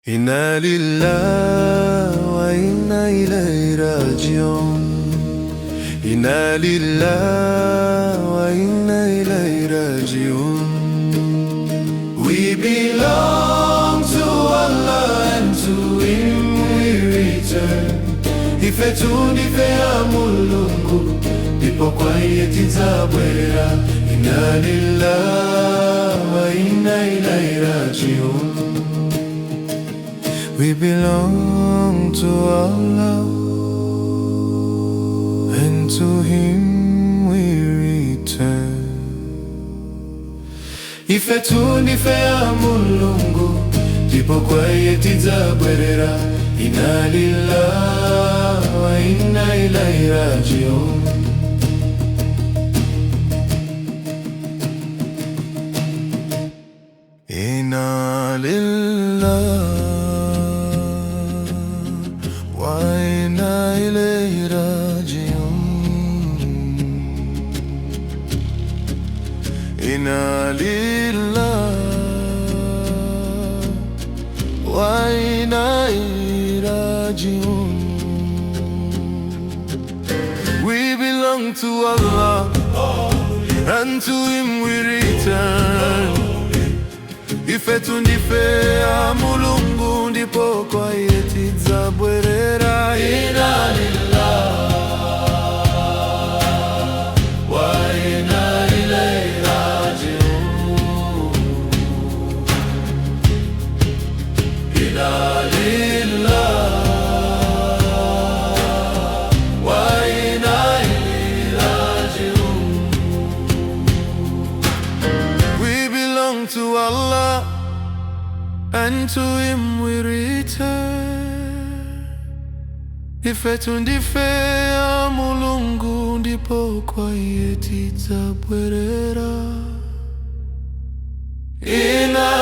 إنا لله وإنا إليه راجعون. إنا لله وإنا إليه راجعون. We belong to Allah and to Him we return. Ifetu ndife a Mulungu, ndipo kwa iye tidzabwerera. إنا لله وإنا إليه راجعون. We belong to Allah and to Him we return. Ifetu ndife a Mulungu, ndipo kwa iye tidzabwerera. إنا لله وإنا إليه راجعون. إنا لله وإنا إليه راجعون. إنا لله وإنا إليه راجعون. We belong to Allah and to Him we return. Ifetu ndife a Mulungu, ndipo kwa iye tidzabwerera. إنا لله وإنا إليه راجعون. إنا لله وإنا إليه راجعون. We belong to Allah and to Him we return. Ifetu ndife a Mulungu, ndipo kwa iye tidzabwerera. إنا